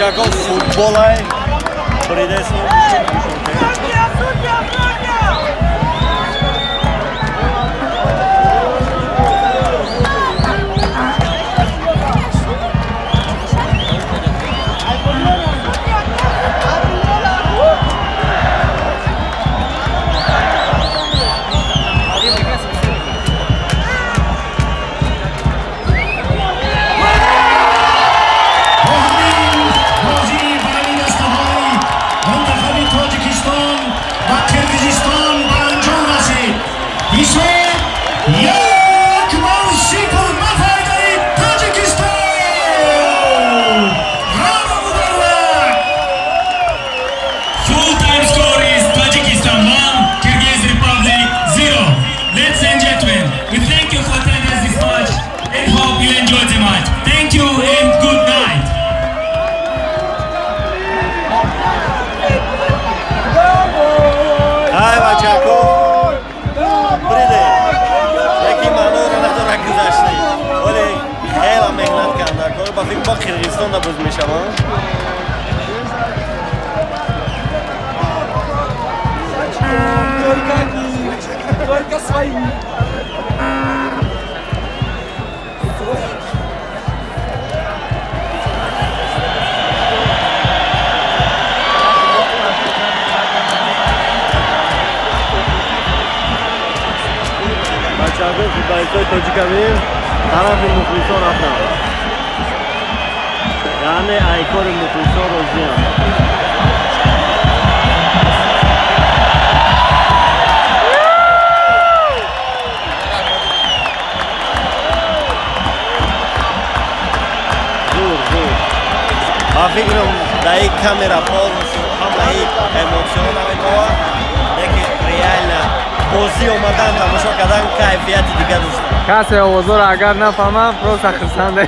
Бачако, футболай бридесо. Судья, судья, судья! Бозии байни дастаҳои мунтахаби Тоҷикистон ва Қирғизистон ба анҷом расид. Ҳисоб 1-0 ба фоидаи Тоҷикистон. Браво, муборак! Full time score is Tajikistan 1, Kyrgyz Republic 0. Ladies and gentlemen, we thank you for attending this match and hope you enjoyed the match. Thank you and good night. Ай, бачако, бриде, яки маъноро надорад гузаштӣ, вале хела меҳнат карда кор. Ба фикр, мо Қирғизистонда боз мешавам. Только они, только свои. Бачако, футболистои тоҷикамин тарафи мухлисон рафтанд, яъне айкори мухлисон розиам. Зур, зур. Ба фикрам, дар ин камера полностью ҳамаи эмоцион наметавад, лекин реально бозӣ омадан, тамошо кардан кайфияти дига доштам. Касе овозоро агар нафаҳмам, просто хурсанде.